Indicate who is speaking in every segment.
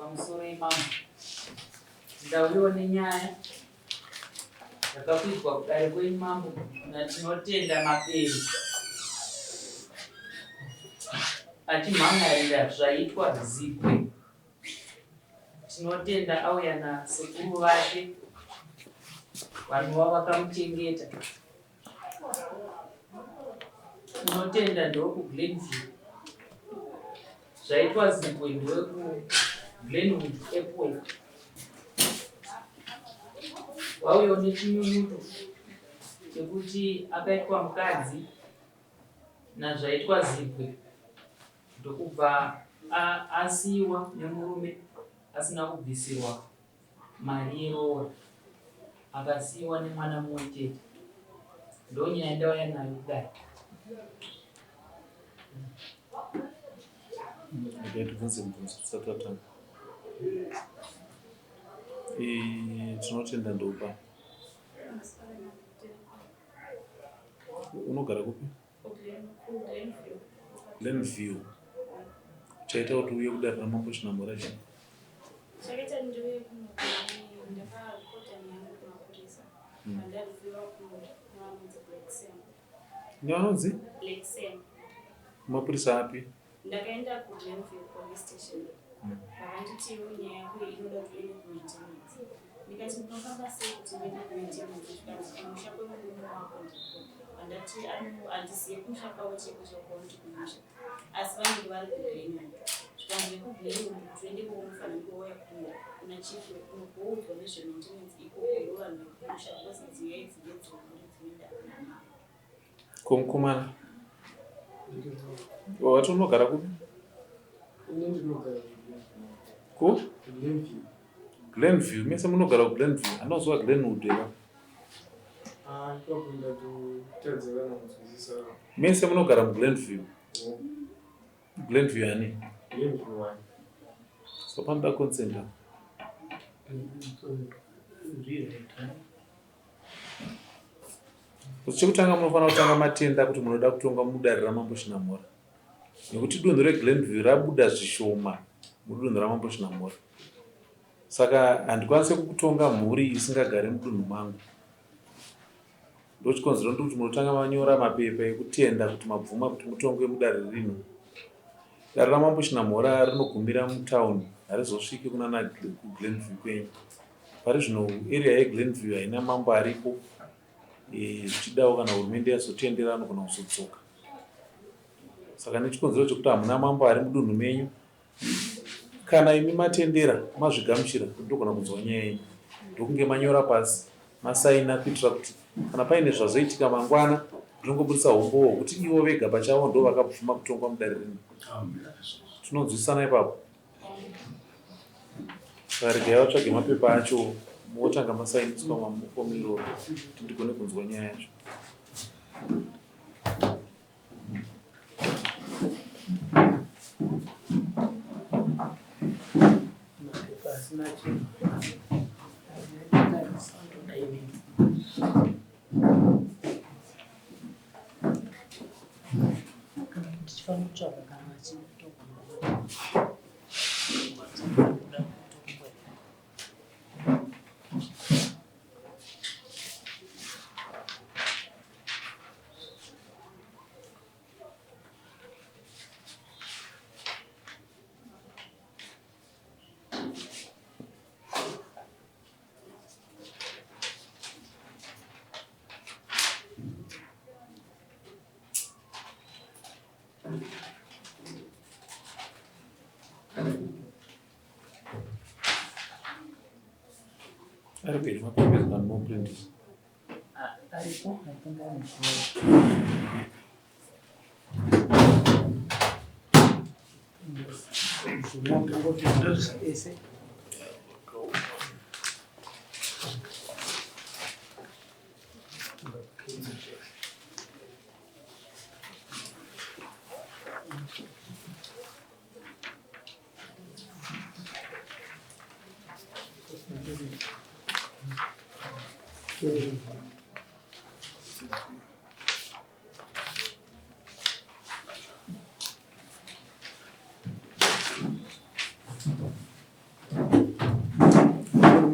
Speaker 1: Pamusoro imambo. Ndauyawo nenyaya yakakwidzwa kudare kwenyu mambo naTinotenda Mapere achimhan'arira zvaitwa Zigwe. Tinotenda auya nasekuru vake vanova vakamuchengeta. Tinotenda ndokuGlenview. Zvaitwa Zigwe ndewekuGlenwood Epworth. Wauyawo nechinyunyuto chekuti akaitwa mukadzi naZvaitwa Zigwe ndokubva asiiwa nemurume asina kubvisirwa mari yeroora akasiiwa nemwana mumwe chete. Ndonyaya ndauya nayo kudai.
Speaker 2: Regai tibvunze mubvunzo tisati tatanga. Tinotenda ndopa. Unogara kupi? Glenview. Chaita kuti uye kudare raMambo Chinamhora chii?
Speaker 3: Chakaita ndiuye kuno ndakaripota nyaya yangu kumapurisa. Ndarifiwa kuvanonzi Black Sam.
Speaker 2: Nevanonzi?
Speaker 3: Black Sam.
Speaker 2: Mapurisa api?
Speaker 3: Ndakaenda kuGlenview police station. Vakanditi iwe nyaya yako iyi inoda kuti uende kumaintenance. Ndikati ndinofamba sei kuti ndiende kumaintenance zvikanzi kumusha kwemurume wako ndiko. Vandati handizive kumusha kwavo cheko cheko kuti kumusha. Asi vanenge vari kuGlenwood. Zvikanzi vekuGlenwood kuti uende unofanira kunge wauya kuno kuna chief wekuno woudzwa nezvemaintenance ikoko ndovanhu vekumusha because idzi nyaya idzi ndedzemhuri dzinoenda kunamambo.
Speaker 2: Ko mukomana wati unogara kupi? Ku? Glenview. Mese munogara kuGlenview. Anozwa Glenwood here?
Speaker 4: Ah,
Speaker 2: Mese munogara muGlenview. Glenview yani?
Speaker 4: Glenview one.
Speaker 2: So panoda consent. Chekutanga munofanira kutanga matenda kuti munoda kutonga mudare raMambo Chinamhora nekuti dunhu reGlenview rabuda zvishoma mudunhu raMambo Chinamhora. Saka handikwanise kukutonga mhuri isingagare mudunhu mangu. Ndochikonzero ndiri kuti munotanga manyora mapepa ekutenda kuti mabvuma kuti mutongwe mudare rino. Dare raMambo Chinamhora rinogumira mutown harizosviki kunana kuGlenview kwenyu. Pari zvino area yeGlenview haina mambo aripo eh, zvichidawo kana hurumende yazotendera anogona kuzodzoka. Saka nechikonzero chekuti hamuna mambo ari mudunhu menyu kana imi matendera mazvigamuchira ndogona kunzwa nyaya yenyu ndokunge manyora pasi masaina kuitira kuti kana paine zvazoitika mangwana ndinongoburitsa humbowo hwekuti ivo vega pachavo ndo vakabvuma kutongwa mudare rino tinonzwisisana ipapo saka regai vatsvage mapepa acho motanga masainiswa mamufomu iroro kuti ndigone kunzwa nyaya yacho
Speaker 1: Mapepa asina chinhu. Tichifanira kutsvaga kana vachida
Speaker 2: Ari kuita mapapers but no printers.
Speaker 1: Aripo, I think I'm sure.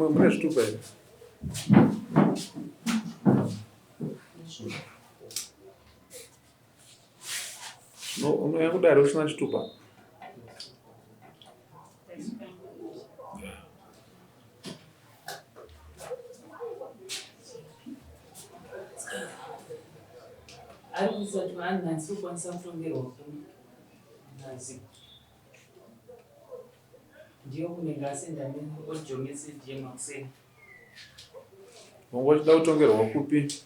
Speaker 2: Mune zvitupa here? Unouya kudare usina chitupa?
Speaker 1: Ari kuisa kuti vanhu handisi kukwanisa kutongerwa kuno nazi ndiyo kunenge asenda audio message yemakuseni.
Speaker 2: Wanga uchida kutongerwa kupi?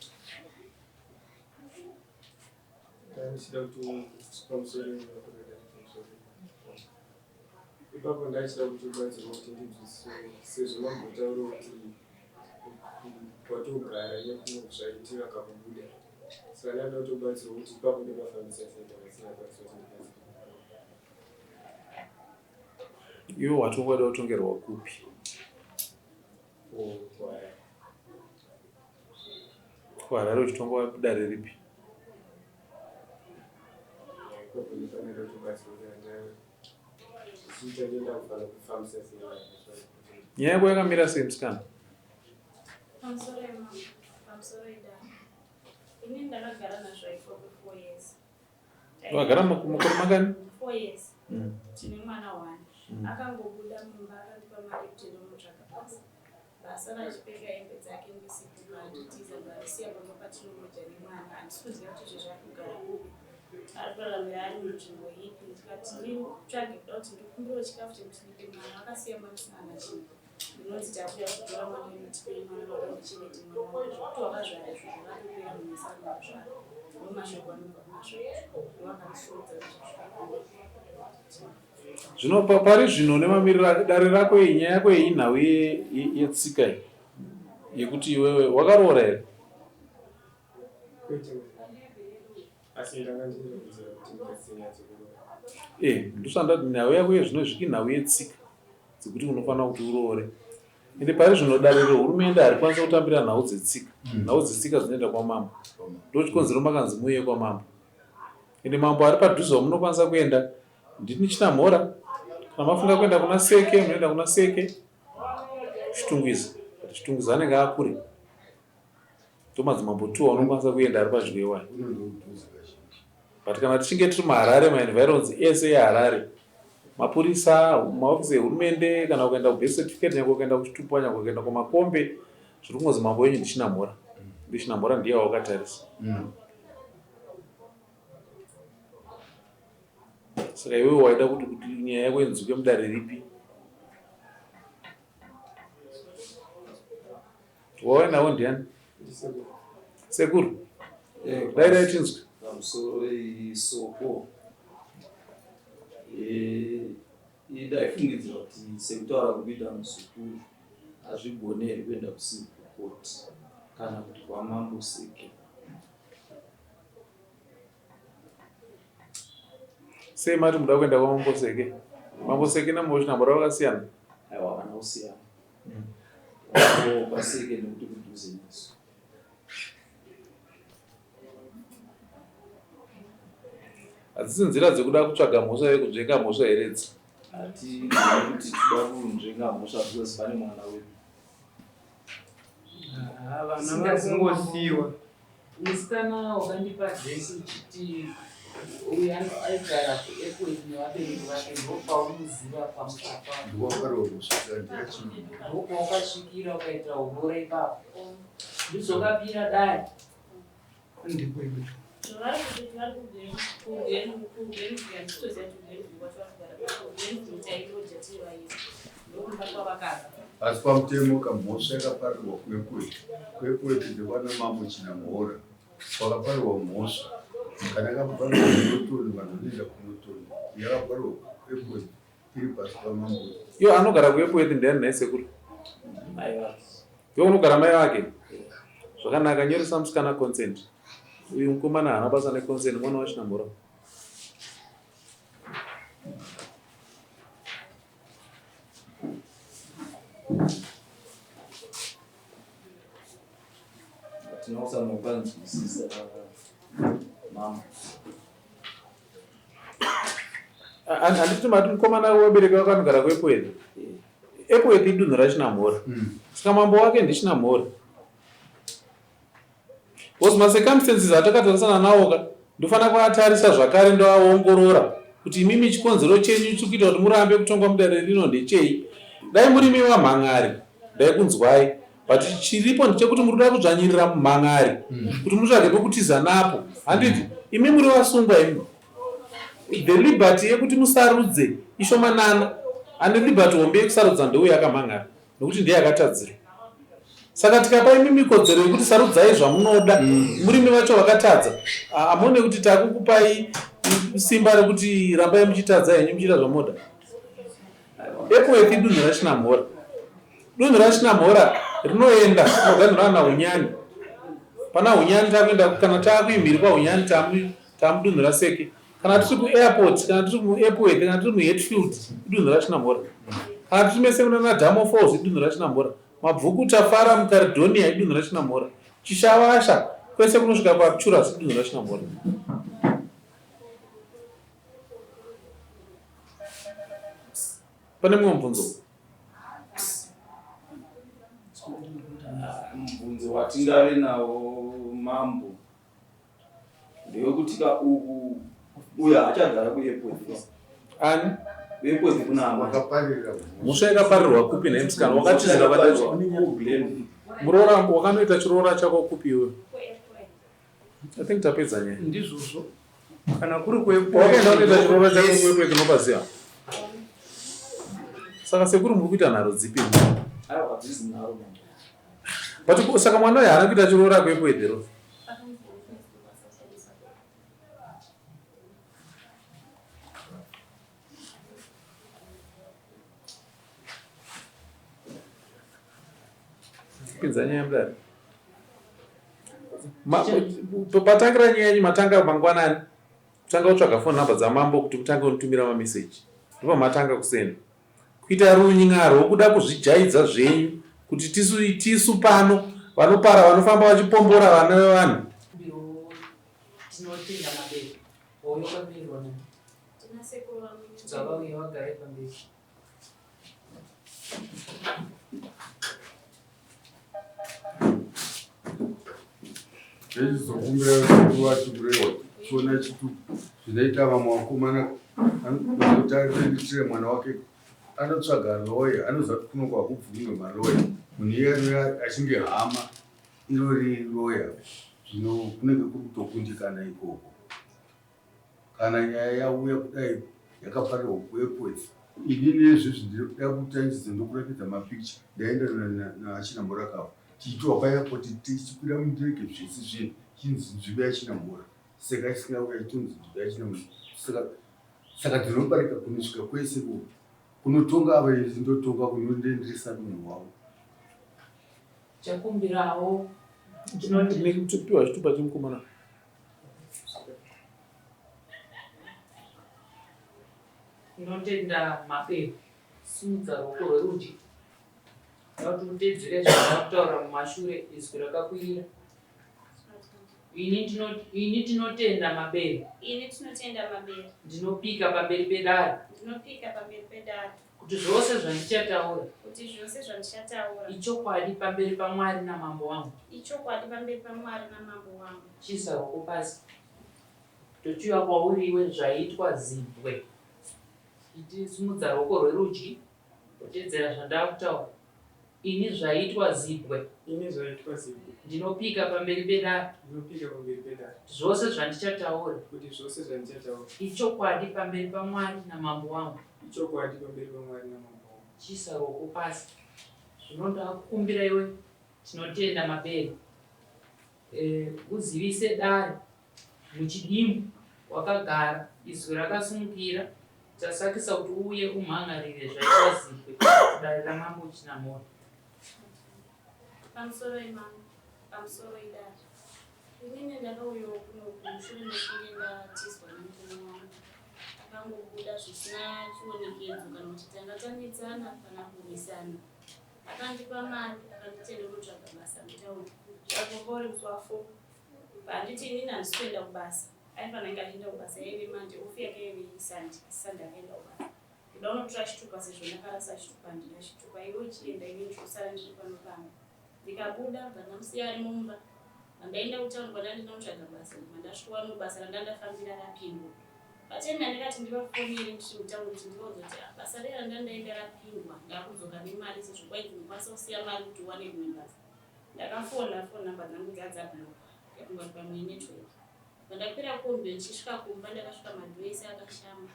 Speaker 4: Ndaichida kuti pamusoro ipapo ndaichida kuti ubatsirwa kuti ndinzwisise sezvo mambotaura kuti kwatogara nekuno zvaitira kakubuda saka ndaida kuti ubatsirwa kuti ipapo ndopafambisa sei ndakasingakwanisa kuti ndibatsirwe.
Speaker 2: Iwe wati ungada kutongerwa kupi? KuHarare uchitongwa dare ripi? Nyaya yako yakamira sei musikana?
Speaker 3: Pamusoro yemama, pamusoro yedare. Ini ndakagara nazvo ikoko 4 years.
Speaker 2: Wakagara makore mangani?
Speaker 3: 4 years. Tine mwana one. Akangobuda mumba akandipa mari kuti ndomutsvaga basa. Basa rachipfeka hembe dzake ndisipo paanditiza ndasiya pamba patinomoja nemwana. Handisi kuziva kuti izvezvi ari kugara kupi. Ari kuraramira ari munzvimbo ipi. Ndikati nditsvage kuda kuti ndikumbire chikafu chekuti ndipe mwana. Akasiya mwana asina kana chinhu. Ndinonzi takuya kutora mwana wedu tipei mwana wakandichengete mwana wangu. Zvekuti wakazvara izvozvo vakatopera munhu wese ari kuzvara. Ndomashoko anobva kumashoko. Ndovakandisudza kuti
Speaker 2: Zvino pari zvino nemamiriro ake dare rako iyi nyaya yako iyi inhau yetsika iyi yekuti iwewe wakaroora here? Eh, ndosandati nhau yako yezvino zviki nhau yetsika dzekuti unofanira kuti uroore. Ende pari zvino dare rehurumende harikwanisa kutambira nhau dzetsika. Nhau dzetsika dzinoenda kwamambo. Ndochikonzero makanzi muuye kwamambo. Ende mambo ari padhuze wamunokwanisa kuenda ndini Chinamhora. Kana mafunga kuenda kuna Seke munoenda kuna Seke Chitungwiza. But Chitungwiza anenge akure. Ndomadzimambo two aunokwanisa kuenda ari padyo iwayo. But kana tichinge tiri muHarare maenvirons ese eHarare mapurisa maofisi ehurumende kana ukaenda kubirth certificate nyangwe ukaenda kuchitupa nyangwe ukaenda kumakombe zviri kungozi mambo wenyu ndiChinamhora. NdiChinamhora ndiye wawakatarisa. Saka iwewe waida kuti kuti nyaya yako inzwike mudare ripi? Wauya navo ndiani? Sekuru. Dai dai tinzwe.
Speaker 5: Pamusoro isoko. Ndaifungidzira kuti sekutaura kukuita muzukuru hazvigone here kuenda kucivil court kana kuti kwamambo Seke.
Speaker 2: Sei mati muda kuenda kwamambo Seke? Mambo Seke namambo Chinamhora vakasiyana?
Speaker 5: Aiwa havana kusiyana. KwaSeke nekuti kudhuze nesu.
Speaker 2: Hadzisi nzira dzekuda kutsvaga mhosva yekunzvenga mhosva here idzi?
Speaker 5: Hatigoni kuti tinoda kunzvenga mhosva because pane mwana wedu.
Speaker 4: Vana vakungosiiwa.
Speaker 1: Musikana wakandipa dress uchiti uyu aigara kuEpworth nevabereki vake ndopaunoziva pamusha Ndokwawakasvikira ukaita hurora ipapo. Ndizvokapira dai.
Speaker 3: Zvavari kuti vari kuGlen handitoziva kuti kuGlen kwacho vari kugara kuGlen tairoja tiri vairi ndokumba kwavakabva.
Speaker 6: Asi pamutemo kamhosva yakaparirwa kwekwete kwekwete ndekwana mambo Chinamhora kwakaparirwa mhosva kana yakaparirwa kuNotoni vanhu vanoenda kuNotoni yakaparirwa kwekwete iri pasi pamambo.
Speaker 2: Iyo anogara kuEpworth ndiani nhai sekuru?
Speaker 5: Mai vake.
Speaker 2: Iwe unogara mai vake? Zvakanaka nyoresa musikana consent. Uyu mukomana haana basa neconsent mwana waChinamhora.
Speaker 5: Tinokusana kupanzwisisa mama.
Speaker 2: Handiti mati mukomana wabereki vake anogara kuEpworth? Epworth idunhu raChinamhora. Saka mambo wake ndiChinamhora. Because macircumstances atakatarisana nawo ka ndofanira kuatarisa zvakare ndoaongorora kuti imimi chikonzero chenyu chiri kuita kuti murambe kutongwa mudare rino ndechei. Dai murimi vamhan'ari ndaikunzwai but chiripo ndechekuti muri kuda kudzvanyirira mumhan'ari kuti mutsvage pekutiza napo handiti imi muri vasungwa imi the liberty yekuti musarudze ishomanana ane liberty hombe yekusarudza ndeuyo akamhan'ara nekuti ndiye akatadzirwa saka tikapa imimi kodzero yekuti sarudzai zvamunoda murimi vacho vakatadza hamuone kuti takukupai simba rekuti rambai muchitadza henyu muchiita zvamunoda Epworth idunhu raChinamhora. Dunhu raChinamhora rinoenda kunoganhurana naHunyani. Pana Hunyani takuenda kana takuimhiri kwaHunyani tamudunhu raSeke. Kana tiri kuairport, kana tiri muEpworth, kana tiri muHatfield idunhu raChinamhora. Kana tiri mese kunana Damo Falls idunhu raChinamhora. Mabvuku Tafara muCaledonia idunhu raChinamhora. Chishavasha kwese kunosvika kwaArcturus idunhu raChinamhora. Pane mumwe mubvunzo?
Speaker 5: Mubvunzo watingave nawo mambo ndewekuti ka uku uyo haachagara kuairport.
Speaker 2: Ani?
Speaker 5: Kuairport kuna amai.
Speaker 6: Wakaparira
Speaker 2: Mhosva yakaparirwa kupi nhai musikana? Wakatizira muroora wakanoita chiroora chako kupi iwe? I think tapedza nyaya.
Speaker 7: Ndizvozvo. Kana kuri
Speaker 2: Wakaenda kunoita chiroora chako kuEpworth unopaziva. Saka sekuru muri kuita nharo dzipi?
Speaker 5: Aiwa hadzisi nharo mambo.
Speaker 2: But saka mwana uyu haana kuita chiroora kuEpworth here? Pinza nyaya mudare. Patangira nyaya yenyu matanga mangwanani kutanga kutsvaga phone number dzamambo kuti mutange kunitumira mameseji ndipo matanga kusenda kuita runy'aro kuda kuzvijaidza zvenyu kuti tisu tisu pano vanopara vanofamba vachipombora vana vevanhu.
Speaker 1: Tinotenda mabere wauya wakamirwa nani ngavauye vagare pamberi.
Speaker 6: Zvechizokumbira sekuru vacho kurewa chiona chitupa zvinoita vamwe vakomana anotarisira mwana wake anotsvaga loya anoziva kuti kuno kwakubvumwe maloya munhu iye anouya achinge hama irori loya zvino kunenge kuri kutokundikana ikoko Kana nyaya yauya kudai yakaparirwa kuEpworth inini ezvezvi ndinoda kutangidza ndokuratidza mapicture ndaenda naChinamhora kavo tichitorwa paairport tichikwira mundege zvese zviye chinzi nzvimbo yaChinamhora saka isina kuya chitonzi nzvimbo yaChinamhora saka saka ndinobarika kunosvika kwese ko kunotonga ava izvi ndotonga kunondendirisa munhu wavo
Speaker 1: Chakumbirawo
Speaker 2: Nekupiwa chitupa chemukomana.
Speaker 1: Tinotenda Mabeu, simudza ruoko rwerudyi kuda kuti utedzere zvandakutaura mumashure izwi rakakwirira. Ini tinotenda Mabeu.
Speaker 3: Ini tinotenda Mabeu.
Speaker 1: Ndinopika pamberi pedare.
Speaker 3: Ndinopika pamberi pedare.
Speaker 1: Kuti zvose zvandichataura.
Speaker 3: Kuti zvose zvandichataura.
Speaker 1: Ichokwadi pamberi paMwari namambo wangu.
Speaker 3: Ichokwadi pamberi paMwari namambo wangu.
Speaker 1: Chiisa ruoko pasi. Tochiuya kwauri iwe zvaitwa zibwe. Iti simudza ruoko rwerudyi wotedzera zvandakutaura. Ini zvaitwa zibwe.
Speaker 4: Ini zvaitwa zibwe.
Speaker 1: Ndinopika pamberi pedare.
Speaker 4: Ndinopika pamberi pedare.
Speaker 1: Zvose zvandichataura.
Speaker 4: Kuti zvose zvandichataura.
Speaker 1: Ichokwadi pamberi paMwari namambo wangu.
Speaker 4: Ichokwadi pamberi paMwari namambo wangu.
Speaker 1: Chiisa ruoko pasi. Zvino ndakukumbira iwe Tinotenda Mabere. Eh, uzivise dare muchidimbu wakagara izwi rakasumukira tasakisa kuti uuye umhan'arire zvaitwa zibwe kudare ramambo Chinamhora.
Speaker 3: Pamusoro imambo, pamusoro idare. Inini ndakauyawo kuno mushure mekunge ndatizwa nemurume wangu. Akangobuda zvisina chionekedzo kana kuti tanga tanetsana kana kurwisana. Akandipa mari akanditi ende unotsvaga basa mutown. Zvagomba uri musi wa 4. Panditi inini handisi kuenda kubasa. Aifanira kunge achienda kubasa yaive Monday off yake yaive Sunday. Sunday akaenda kubasa. Ndoda unotora chitupa sezvo ndakarasa chitupa handina chitupa iwe uchienda ini ndikusara ndiri pano pano. Ndikabuda bva ndamusiya ari mumba. Pandaenda kutown kwandandinotsvaga basa ndibva ndasvikowana basa randandafambira rapindwa. Pateni ndandikati ndivafonere ndiri mutown kuti ndivaudze kuti ah, basa riya randandaenda rapindwa ndakudzoka nemari sezvo kwainzi unokwanisa kusiya mari kuti uwane rimwe basa. Ndakafona phone number dzangu dzaa dzablockwa ndikafunga kuti pamwe inetwork. Pandakwira kombi ndichisvika kumba ndakasvika madoor ese akashama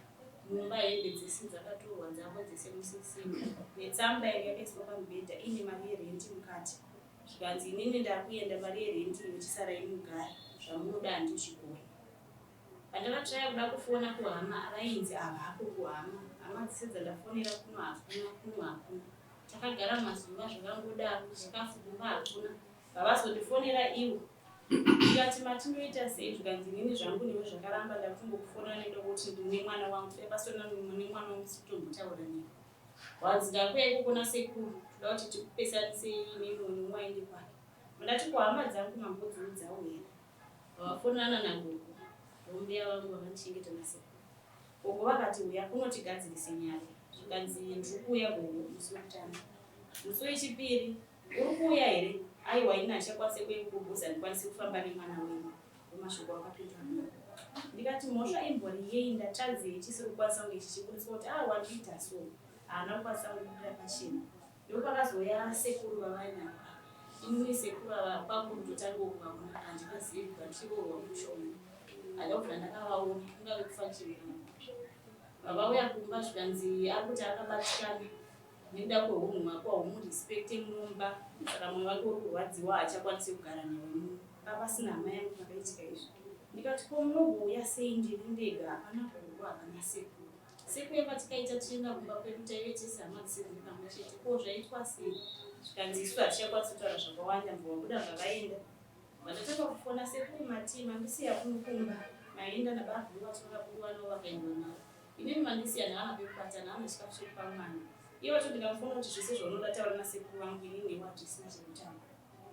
Speaker 3: mumba hembe dzese dzakatorwa dzavo dzese musisina netsamba yanga yakaiswa pamubhedha iine mari yerenti mukati zvikanzi inini ndakuenda mari yerenti iyo chisarai mugare zvamunoda handizvigoni. Pandakatraya kuda kufona kuhama vainzi havako kuhama hama dzese dzandafonera kuno hakuna kuno hakuna takagara mazuva zvakangodaro chikafu kumba hakuna vavazondifonera ivo ndikati matindoita sei zvikanzi inini zvangu newe zvakaramba ndakutongokufonera nekuda kuti ndine mwana wangu dai pasina nemwana wangu sikutombotaura newe wanzi ndakuya ikoko nasekuru toda kuti tikupesanisei inini umwe aende kwake ndati kuhama dzangu mambodziudzawo here Vakafonana nagogo ndombuya vangu vakandichengeta nasekuru. Gogo vakati uya kuno tigadzirise nyaya. Zvikanzi ndiri kuuya gogo musi wekutanga. Musi wechipiri uri kuuya here? Aiwa ini handichakwanise kuuya kugogozi handikwanise kufamba nemwana wenyu. Ndomashoko akapindura gogo. Ndikati mhosva imbori yei ndatadzei chisiri kukwanisa kunge chichibudiswa kuti ah wandiita so. Haana kukwanisa kundibudira pachena. Ndopakazouya sekuru vavainavo ava. Inini sekuru ava kwakundotangawo kuvaona handivazivi kubva ndichiroorwa musha umu. Handina kubvira ndakavaona kungave kufunction kana kupi. Vavauya kumba zvikanzi ari kuti akabatikana nekuda kwehunhu hwako haumurespecte mumba saka moyo wake uri kurwadziwa haachakwanisi kugara newe muno. Papasina hama yangu pakaitika izvi. Ndikati ko munogouya sei ndiri ndega hapana gogo hapana sekuru. Sekuya kwatikaita tichienda kumba kwedu taive tese hama dzese dziri pamwe chete ko zvaitwa sei zvikanzi isu hatichakwanisi kutaura zvakawanda mbuva buda zvavaenda vandatanga kufona sekuru matii mandisiya kuno kumba maenda nababvu vati vakabudiwa navo vakaendwa navo inini mandisiya naana pekubatana ana chikafu chekupa mwana iye wacho ndikamufona kuti zvese zvaunoda taura nasekuru vangu inini newe hatisina chekutaura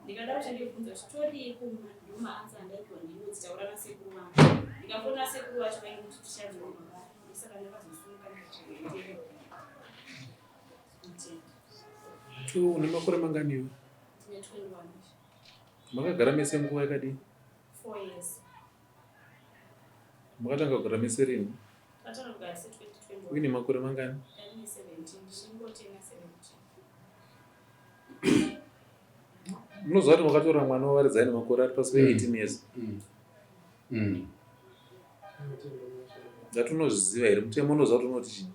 Speaker 3: Ndikada kuti ndibvunze kuti todii kumba ndomaansa andaipiwa ndinonzi taura nasekuru vangu. Ndikafonera sekuru vacho vaingoti tichadzoka vari. Ndosaka ndakazosumuka ndikati
Speaker 2: Une makore mangani iwe?
Speaker 3: Ndine 21.
Speaker 2: Makagara mese nguva yakadii?
Speaker 3: 4 years.
Speaker 2: Makatanga kugara mese rini?
Speaker 3: Takatanga kugara se 2021.
Speaker 2: Uine makore mangani?
Speaker 3: Ndine 17, ndichingotenga 17.
Speaker 2: Munoziva kuti makatora mwana wavaridzi aine makore ari pasi pe 18 years. Ndati unozviziva here? Mutemo unoziva kuti unoti chii?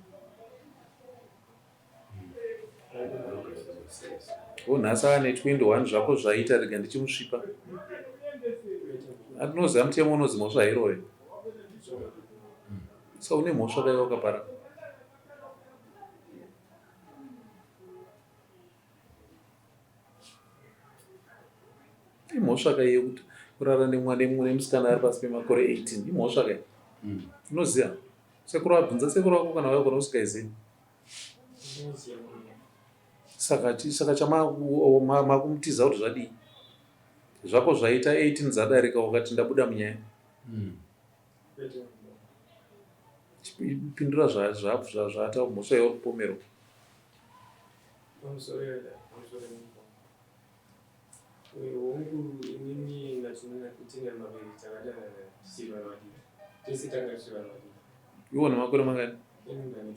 Speaker 2: Wo nhasi ane 21 zvako zvaita rega ndichimusvipa. Atinoziva mutemo unozi mhosva hairove. So une mhosva dai wakapara. Imhosva kai yekuti kurara nemwana nemusikana ari pasi pemakore 18 imhosva kai? Unoziva? Sekuru abvunza sekuru wako kana wako kana usingaizivi. Saka saka chamakumutiza kuti zvadii? Zvako zvaita 18 dzadarika wakati ndabuda munyaya. Pindura zvaata mhosva yauri kupomerwa.
Speaker 4: Pamusoro yada, pamusoro yemukoma. Hongu inini naTina Maviri takadanana tichiri vana vadiki. Tese tanga tichiri vana vadiki.
Speaker 2: Iwe une makore mangani?
Speaker 4: Ini ndane 22,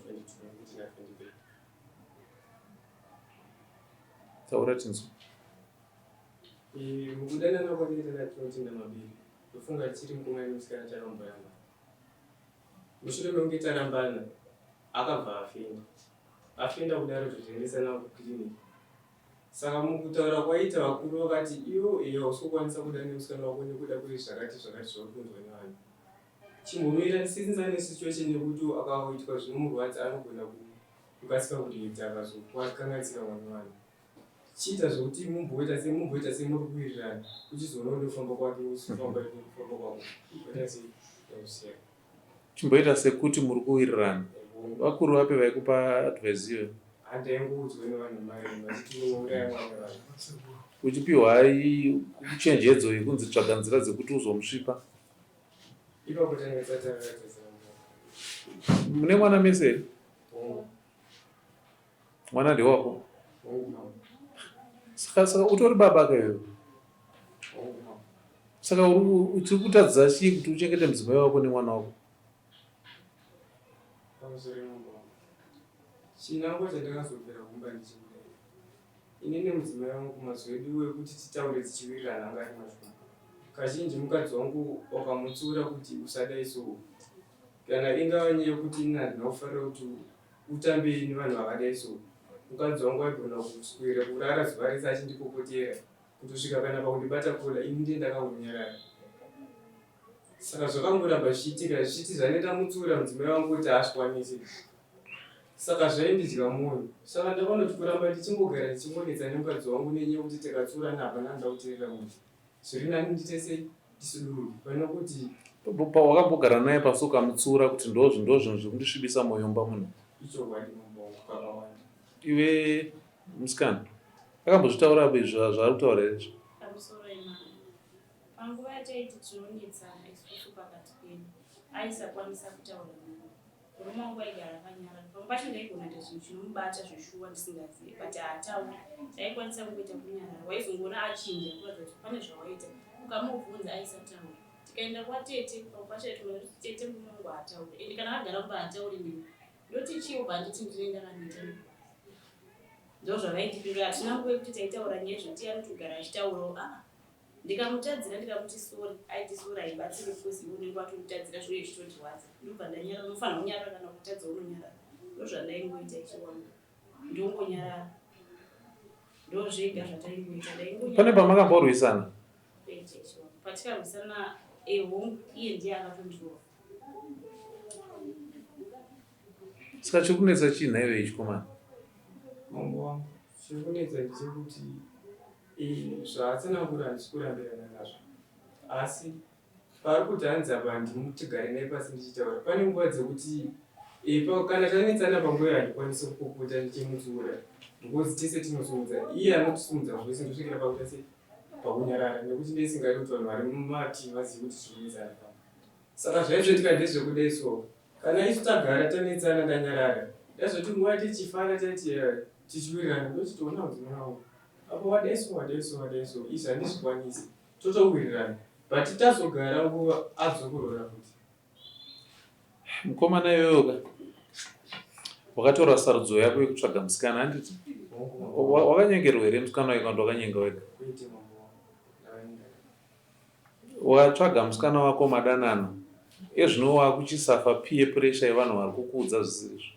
Speaker 4: Tina 23.
Speaker 2: Taura tinzwe.
Speaker 4: Mukudanana kwatakaita naTina Maviri, ndofunga tichiri mukomana nemusikana takamboyamba. Mushure mekunge tarambana, akabva afenda. Afenda kudaro tozoendesana kuclinic. Saka mukutaura kwaita vakuru vakati iwo eya hausi kukwanisa kuda nemusikana wako nekuda kwezvakati zvakati zvauri kunzwa nevanhu. Chimbomira since ane situation yekuti akaitwa zvinomurwadza anogona kukasika kureacta akazokanganisira mwana wevanhu. Chiita zvekuti mumboita se mumboita semuri kuwirirana uchizoona ndofamba kwake usifamba kufamba kwako. Oita sei? Ndakusiya.
Speaker 2: Chimboita sekuti muri kuwirirana. Vakuru vapi vaikupa advice iyoyo? Uchipiwa chenjedzo yekunzi tsvaga nzira dzekuti uzomusvipa. Mune mwana mese here? Mwana ndewako? Saka saka utori baba ka iwewe? Saka uri tiri kutadza chii kuti uchengete mudzimai wako nemwana wako?
Speaker 4: Chinangwa chandakazobvira kumba ndichikudai ini nemudzimai wangu mazwi edu ekuti titaure tichiwirirana anga ari mashoma. Kazhinji mukadzi wangu wakamutsiura kuti usadai so kana ingava nyaya yekuti ini handina kufarira kuti utambe nevanhu vakadai so mukadzi wangu aigona kuswera kurara zuva rese achindipopotera kutosvika kana pakundibata kola ini ndiye ndakangonyarara saka zvakangoramba zvichiitika zvichiti zvaneta mutsiura mudzimai wangu kuti haazvikwanisi saka zvaindidya mwoyo saka ndakaona kuti kuramba ndichingogara ndichingonetsa nemukadzi wangu nenyaya yekuti tikatsiurana hapana anoda kuteerera munhu zviri nani ndiite sei ndisudurwe pane kuti
Speaker 2: Pawakambogara naye pasi ukamutsiura kuti ndozvo ndozvinhu zviri kundisvibisa moyo mumba muno.
Speaker 4: Ichokwadi mumba umu kakawanda.
Speaker 2: Iwe musikana akambozvitaura apo izvi zvaari kutaura here izvi?
Speaker 3: Pamusoro imama. Panguva yataiti tinonetsana isusu pakati pedu aisakwanisa kutaura neni. Murume wangu aigara akanyarara. Pamwe pacho ndaigona kuita chinhu chinomubata zveshuwa ndisingazive but haatauri. Taikwanisa kungoita kunyarara. Waizongoona achinja kuratidza kuti pane zvawaita. Ukamubvunza aisataura. Tikaenda kwatete pamwe pacho aitoona kuti tete murume wangu haatauri. Ende kana agara kumba haatauri neni. Ndoti chii obva anditi ndine ndakaneta nebasa. Ndozvavaindipindura hatina nguva yekuti taitaura nyaya zvekuti anotogara achitaurawo aa. Ndikamutadzira ndikamuti sorry aiti sorry haibatsire because iwe unenge watomutadzira zvinenge zvichitondirwadza ndobva ndanyarara unofanira kunyarara kana kutadza unonyarara ndozvandaingoita ichiwanda ndongonyarara ndozvega zvataingoita ndaingonyarara
Speaker 2: Pane pamakamborwisana?
Speaker 3: Kwete ichiwanda patikarwisana ehongu iye ndiye akatondirova
Speaker 2: Saka chiri kunetsa chii nhaiwe chikomana?
Speaker 4: Mambo wangu chiri kunetsa ndechekuti Zvaatsanangura handisi kurambirana nazvo asi paari kuti hanzi apa handimutigare naye pasi ndichitaura pane nguva dzekuti kana tanetsana panguva iyo handikwanisi kupopota ndichimutsiura because tese tinosimudza iye anotisimudza voice ndosvikira pakuita sei pakunyarara nekuti ndisingadi kuti vanhu vari mumati vazive kuti tinonetsana pano saka zvaizoitika ndezvekudai so kana isu tagara tanetsana ndanyarara ndazoti nguva tichifara taiti tichiwirirana ndochitoona kuti mwana Apo wadaiso wadaiso wadaiso izvi handizvikwanisi totowirirana but tazogara nguva adzokorora futi.
Speaker 2: Mukomana iwewe ka wakatora sarudzo yako yekutsvaga musikana handiti? Wakanyengerwa here musikana wayo kana kuti wakanyenga wega? Watsvaga musikana wako madanana ezvino wakuchisafa peer pressure yevanhu vari kukuudza zvisirizvo.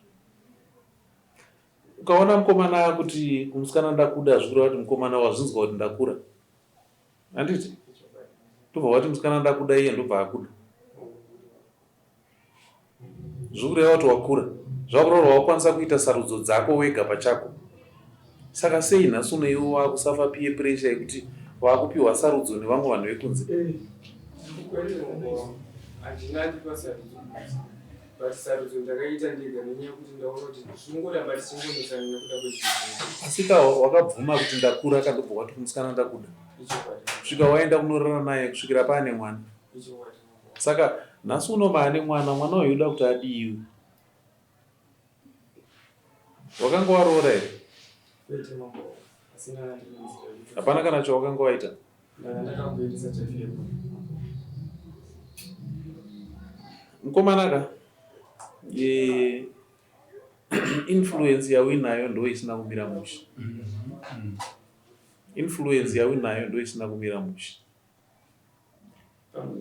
Speaker 2: Ukaona mukomana akuti kumusikana ndakuda zvikureva kuti mukomana wazvinzwa kuti ndakura. Handiti? Ndobva wati musikana ndakuda iye ndobva akuda. Zvikureva kuti wakura. Zvakureva kuti wakukwanisa kuita sarudzo dzako wega pachako. Saka sei nhasi uno iwe wakusafa peer pressure yekuti wakupiwa sarudzo nevamwe vanhu vekunze?
Speaker 4: Handina andipa sarudzo but sarudzo ndakaita ndega nenyaya yekuti ndaona kuti tinongoramba tichingonetsana nekuda kwezvii.
Speaker 2: Asi ka wakabvuma kuti ndakura ka ndobva wati kumusikana ndakuda kusvika waenda kunorara naye kusvikira paane mwana. Saka nhasi uno maane mwana, mwana uyu uda kuti adiiwe. Wakanga waroora here?
Speaker 4: Kwete mambo, asina ndinonzira.
Speaker 2: Hapana kana chawakanga waita?
Speaker 4: Ndakamboendesa chafepo.
Speaker 2: Mukomana ka e, influence yauinayo ndo isina kumira mushe. Influence yauinayo ndo isina kumira mushe.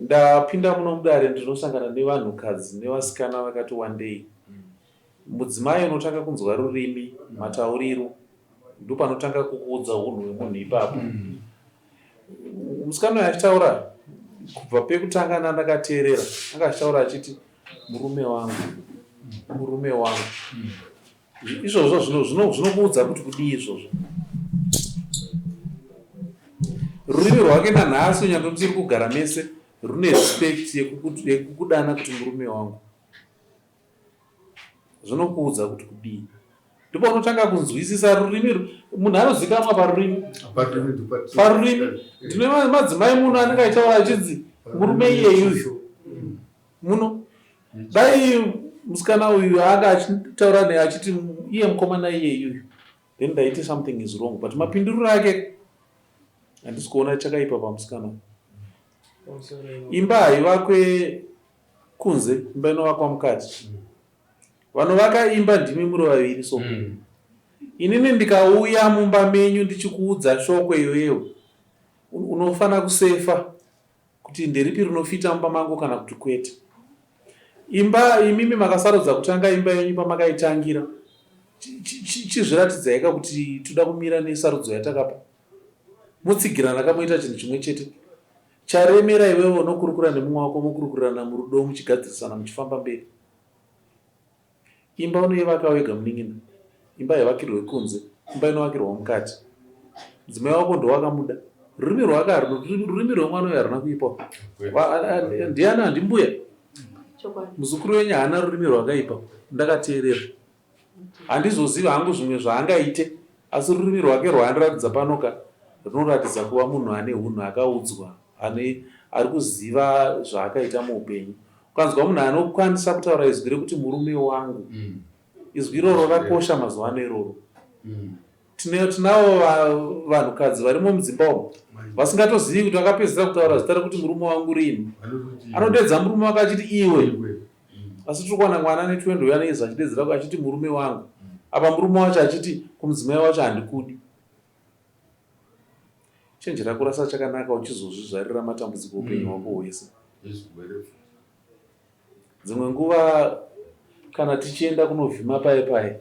Speaker 2: Ndapinda muno mudare ndinosangana nevanhukadzi nevasikana vakati wandei. Mudzimai unotanga kunzwa rurimi, matauriro ndopanotanga kukuudza hunhu hwemunhu ipapo. Musikana uyu achitaura kubva pekutanga ndandakateerera anga achitaura achiti murume wangu, murume wangu. Izvozvo zvinokuudza kuti kudii izvozvo? Rurimi rwake nanhasi nyangwe musiri kugara mese rune respect yekukudana kuti murume wangu. Zvinokuudza kuti kudii? Ndipo unotanga kunzwisisa rurimi. Munhu anozikanwa parurimi. Parurimi. Ndine madzimai muno anenge achitaura achinzi murume iyeyuyu. Muno. Dai Musikana uyu anga achitaura naye achiti iye mukomana iyeyu then ndaiti something is wrong but mapinduriro ake handisi kuona chakaipa pamusikana. Imba haivakwe kunze, imba inovakwa mukati. Vanovaka imba ndimi muri vaviri so. Inini ndikauya mumba menyu ndichikuudza shoko iwewe unofana kusefa kuti nderipi rinofita mumba mangu kana kuti kwete. Imba imimi makasarudza kutanga imba yenyu pamakaitangira chizviratidzaika kuti toda kumira nesarudzo yatakapa. Motsigirana kamoita chinhu chimwe chete. Charemera iwewe unokurukura nemumwe wako mokurukurirana murudo muchigadzirisana muchifamba mberi. Imba unoivaka wega munin'ina. Imba haivakirwe kunze, imba inovakirwa mukati. Mudzimai wako ndowakamuda. Rurimi rwake rurimi rwemwana uyu haruna kuipa. Ndiani handimbuya? Muzukuru wenyu haana rurimi rwakaipa. Ndakateerera. Handizozivi hangu zvimwe zvaangaite asi rurimi rwake rwaandiratidza pano ka runoratidza kuva munhu ane hunhu akaudzwa ane ari kuziva zvaakaita muupenyu. Ukanzwa munhu anokwanisa kutaura izwi rekuti murume wangu mm. Izwi iroro rakosha mazuva ano iroro mm. Tinavo vanhukadzi varimo mudzimba umu vasingatozivi kuti vakapedzisira kutaura zita rekuti murume wangu rini. Anodedza murume wake achiti iwe mm. Asi tiri kuwana mwana ane 20 uya neizvi achidedzera achiti murume wangu mm. Apa murume wacho achiti kumudzimai wacho handikudi. Chenjera kurasa chakanaka uchizozvizvarira matambudziko upenyu mm. hwako hwese. Dzimwe nguva kana tichienda kunovhima paye paye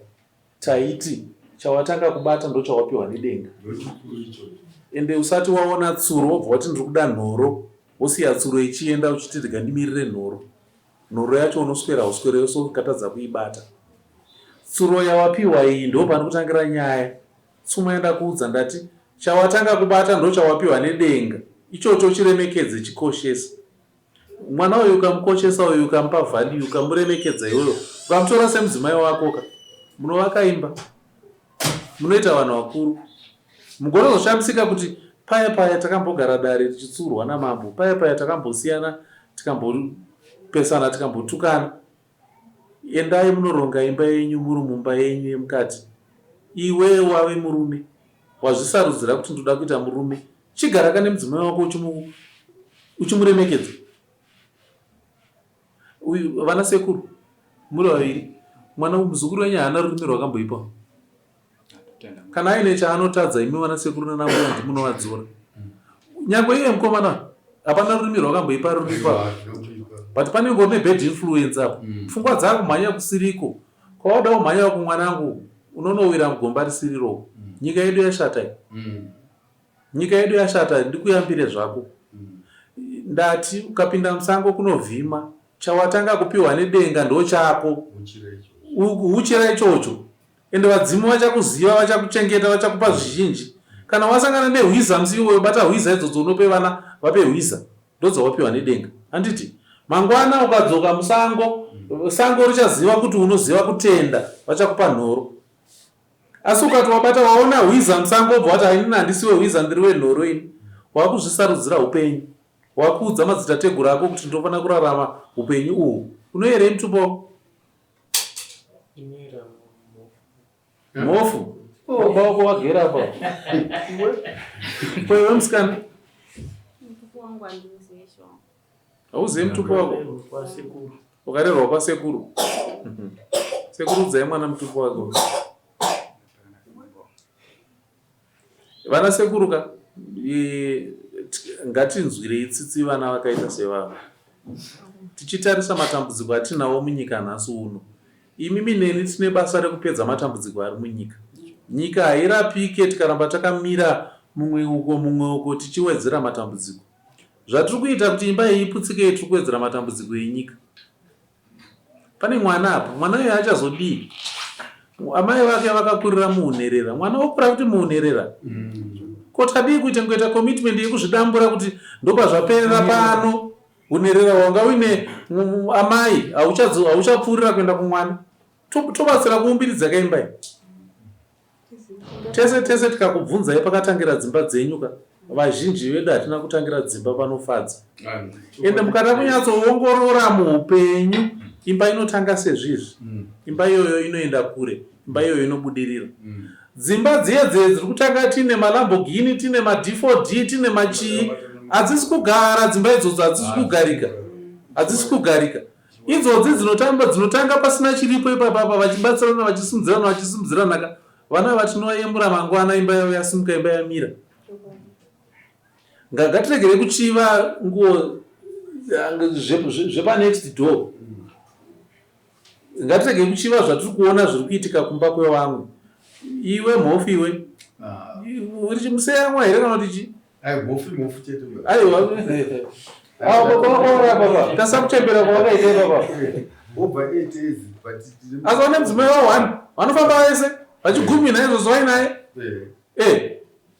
Speaker 2: taiti chawatanga kubata ndochawapiwa nedenga. Ende usati waona tsuro wobva wati ndiri kuda nhoro wosiya tsuro ichienda uchiti rega ndimirire nhoro. Nhoro yacho unoswera uswereyo so ukatadza kuibata. Tsuro yawapiwa iyi ndopanokutangira nyaya. Tsumo yandakuudza ndati chawatanga kubata ndochawapiwa nedenga ichocho chiremekedze chikoshese. Mwana uyu ukamukoshesa uyu ukamupa value ukamuremekedza iwewe ukamutora semudzimai wako ka munovaka imba munoita vanhu vakuru mugonozoshamisika kuti paya paya takambogara dare tichitsurwa namambo paya paya takambosiyana tikambopesana tikambotukana Endai munoronga imba yenyu muri mumba yenyu yemukati. Iwe wave murume wazvisarudzira kuti ndoda kuita murume. Chigara ka nemudzimai wako uchimu uchimuremekedza. Uyu vana sekuru muri vaviri mwana muzukuru wenyu haana rurimi rwakamboipa. Kana aine chaanotadza imi vana sekuru nana mbuya ndimunovadzora. Nyangwe iye mukomana hapana rurimi rwakamboipa ruripa. But pane ngori ne bad influence apo. Mm. Pfungwa dzakumhanya kusiriko. Kwawada kumhanya kumwanangu unonowira mugomba risiriro. Mm. Nyika yedu yashata iyi. Mm. Nyika yedu yashata ndikuyambire zvako. Mm. Ndati ukapinda musango kunovhima chawatanga kupiwa nedenga ndochako. Uchira ichocho. Ende vadzimu vachakuziva, vachakuchengeta, vachakupa zvizhinji. Kana wasangana nehwiza musi iwoyo, bata hwiza idzodzo unope vana, vape hwiza. Ndodzawapiwa nedenga. Handiti? Mangwana ukadzoka musango, sango richaziva kuti unoziva kutenda, vachakupa nhoro. Asi ukati wabata waona hwiza musango wobva wati hainini handisi wehwiza ndiri wenhoro ini. Wakuzvisarudzira upenyu. Wakuudza madzitateguru ako kuti ndinofanira kurarama upenyu uhu. Unoyerei mutupo wako? Mhofu. Oh, baba wako wagera apa. Kwewe musikana.
Speaker 3: Mutupo wangu handiuzive shuwa.
Speaker 2: Hauzive mutupo wako?
Speaker 7: Kwasekuru.
Speaker 2: Wakarerwa kwasekuru. Sekuru udzai mwana mutupo wako. Vana sekuru ka ngatinzwirei tsitsi vana vakaita sevava tichitarisa matambudziko atinawo munyika nhasi uno. Imimi neni tine basa rekupedza matambudziko ari munyika. Nyika hairapike tikaramba takamira mumwe uko mumwe uko tichiwedzera matambudziko. Zvatiri kuita kuti imba iyi iputsike tiri kuwedzera matambudziko enyika. Pane mwana apa, mwana uyu achazodii? Amai vake vakakurira muunherera, mwana okura kuti muunherera. Mm. Ko tadii kuita ngoita commitment yekuzvidambura kuti ndopazvaperera pano unherera wanga uine amai hauchapfuurira kuenda kumwana. Tobatsira kuumbiridza kaimba iyi. Tese tese tikakubvunzai pakatangira dzimba dzenyu ka. Vazhinji vedu hatina kutangira dzimba panofadza. Ende mukada kunyatsoongorora muupenyu, imba inotanga sezvizvi. Imba iyoyo inoenda kure, imba iyoyo inobudirira. Dzimba dziye dziye dziri kutanga tiine maLamborghini, tiine maD4D, tiine machii, hadzisi kugara dzimba idzodzo, hadzisi kugarika, hadzisi kugarika. Idzodzi dzinotamba dzinotanga pasina chiripo ipapa apa vachibatsirana vachisimudzirana vachisimudzirana ka vana ava tinoyemura mangwana imba yavo yasimuka imba yamira. Ngatiregere kuchiva nguo zvepanext door. Ngatiregei kuchiva zvatiri kuona zviri kuitika kumba kwevamwe. Iwe mhofu iwe. Ah. Uri chimuseyamwa here kana kuti chii?
Speaker 6: Ai mhofu mhofu chete.
Speaker 2: Aiwa. Awo baba wako baba. Tasakuchembera kwawakaita baba.
Speaker 6: Over 8 days but
Speaker 2: Asi vane mudzimai wa one vanofamba vese vachigumina izvozvo vainaye. Eh. Eh.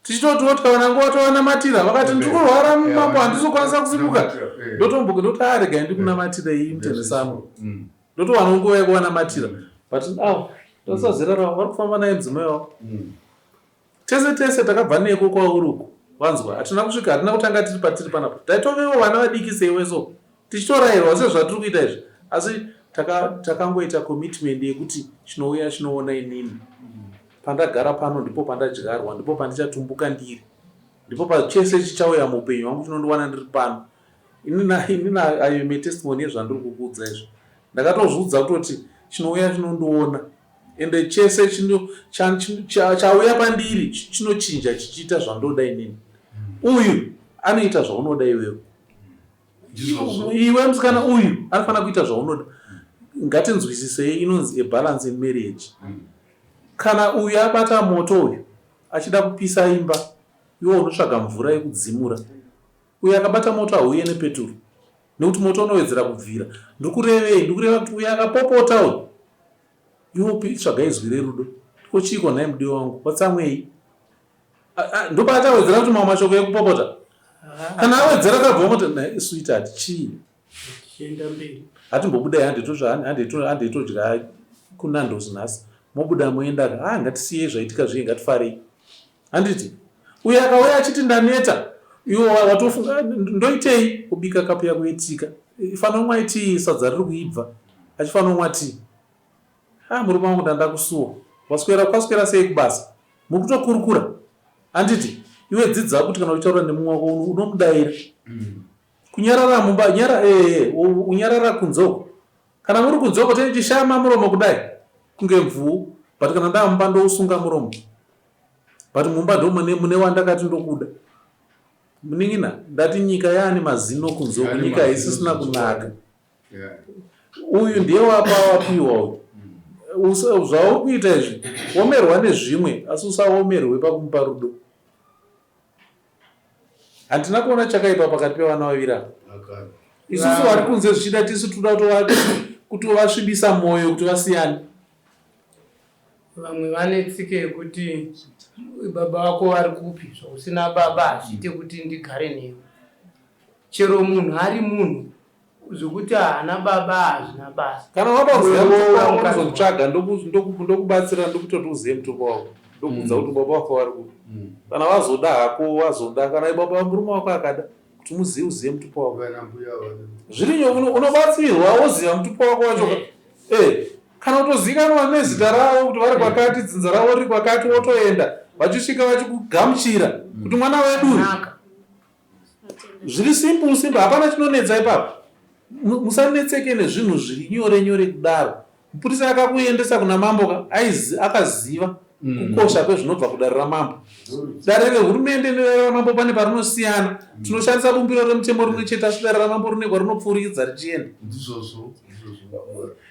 Speaker 2: Tichitotiwo tikawana nguva tovanamatira vakati ndiri kurwara mambo handisi kukwanisa kusimuka ndotomboke ndoti a regai ndikunamatirei mutendesango mm. ndotowana nguva yekuvanamatira mm. but awo tarisa zera ravo vari kufamba naye mudzimai wavo mm. tese tese takabva neko kwauri uku vanzwa hatina kusvika hatina kutanga tiri patiri panapa taitovewo vana vadiki seiwe so tichitorayirwa sezvatiri kuita izvi asi takangoita taka commitment yekuti chinouya chinoona inini pandagara pano ndipo pandadyarwa ndipo pandichatumbuka ndiri ndipo pachese chichauya muupenyu hwangu chinondiwana ndiri pano inini I am a testimony yezvandiri kukuudza izvi ndakatozviudza kutoti chinouya chinondiona ende chese chauya pandiri chinochinja chichiita zvandoda inini uyu anoita zvaunoda iwewe iwe musikana uyu anofanira kuita zvaunoda ngatinzwisisei inonzi a balance in marriage mm. kana uyu abata moto uyu achida kupisa imba iwe unotsvaga mvura yekudzimura uyu akabata moto hauye nepeturu nekuti moto unowedzera kubvira ndikurevei ndikureva kuti uyu akapopota uyu iwe tsvaga izwi rerudo ko chiiko nhai mudiwa wangu watsamwei ndopaachawedzera kuti mamwe mashoko ekupopota kana awedzera kabva moti nhai sweetheart chii hatimbobudai handetodya kunandos nhasi mobuda moenda ka ah ngatisiyei zvaitika zviye ngatifarei handiti uyo akauya achiti ndaneta iwo watofunga ndoitei kubika kapu yako yetika ifanira kumwa tii sadza riri kuibva achifanira kumwa tii Ah murume wangu ndandakusuwa. Waswera kwaswera sei kubasa? Muri kutokurukura. Handiti iwe dzidza kuti kana uchitaura nemumwe wako unomudaira. Mm. Kunyarara mumba nyara eh, eh unyarara kunze uko. Kana muri kunze uko tene chishama muromo kudai kunge mvuu but kana ndamumba ndousunga muromo. But mumba ndo mune mune wandakati ndokuda. Munin'ina ndati nyika yaane mazino kunze uko nyika haisisina kunaka. Uyu ndiye wapa wapiwa uyu. Zvauri kuita izvi omerwa nezvimwe asi usaomerwe pakumupa rudo. Handina kuona chakaipa pakati pevana vaviri ava. Isusu vari kunze zvichida tisu toda kutovasvibisa mwoyo kuti vasiyane.
Speaker 7: Vamwe vane tsika yekuti baba vako vari kupi zvausina baba hazviite kuti ndigare newe. Chero munhu ari munhu Zvekuti haana baba hazvina basa.
Speaker 2: Kana wada kuziva mutupo wako unozotsvaga ndokubatsira ndokutoti uzive mutupo wako ndokuudza kuti baba wako vari kupi. Mm. Kana wazoda hako wazoda kana baba murume wako akada kuti muzive uzive mutupo wako. Zviri nyore unobatsirwa woziva mutupo wako wacho. Eh. eh. Kana kutozikanwa nezita ravo kuti vari kwakati dzinza ravo riri kwakati wotoenda vachisvika vachikugamuchira kuti mwana wedu uyu. Zviri simple simple, hapana chinonetsa ipapo. Musanetseke nezvinhu zviri nyore nyore kudaro. Mupurisa akakuendesa kuna mambo ka aizi akaziva mm. kukosha kwezvinobva kudare ramambo. Dare rehurumende nedare ramambo pane parinosiyana. Mm. Tinoshandisa bumbiro remutemo rimwe chete asi dare ramambo rine kwarinopfuurikidza richienda.
Speaker 6: Ndizvozvo.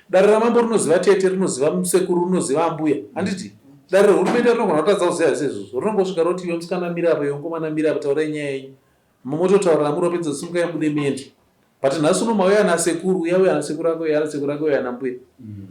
Speaker 2: Dare ramambo rinoziva tete, rinoziva sekuru, rinoziva ambuya. Handiti? Dare rehurumende rinogona kutadza kuziva zvese izvozvo. Rinongosvika roti iwe musikana mira apa, iwe mukomana mira apa, taurai nyaya yenyu. Mototaurira muri wapedza simukai mubude muende. But nhasi uno mauya nasekuru, uya uya nasekuru ako, uya nasekuru ako, uya nambuya. Mm.